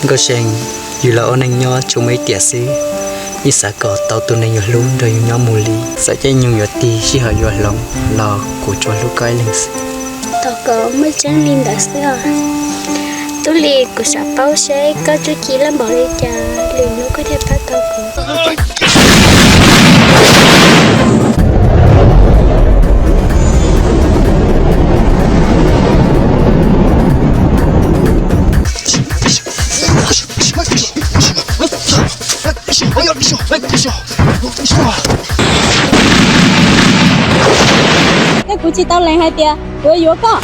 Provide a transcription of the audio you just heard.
Nkauj See, yus los ua neej nyob tsuas muaj ib tiam xwb, yeej xav kom tau tus neeg yus hlub nrog yus nyob mus li. Txawm caij nyoog yuav tig sij hawm yuav hloov los kuv tsuas hlub koj ib leeg xwb. Thov kom muaj tseeb li ntawd xwb os. Tub Lis, kuv xav paub seb koj txuj ci loj npaum li cas lwm hnub koj thiaj pab tau kuv. Thiab kuv tsis tau lees hais tias kuv yuav koj.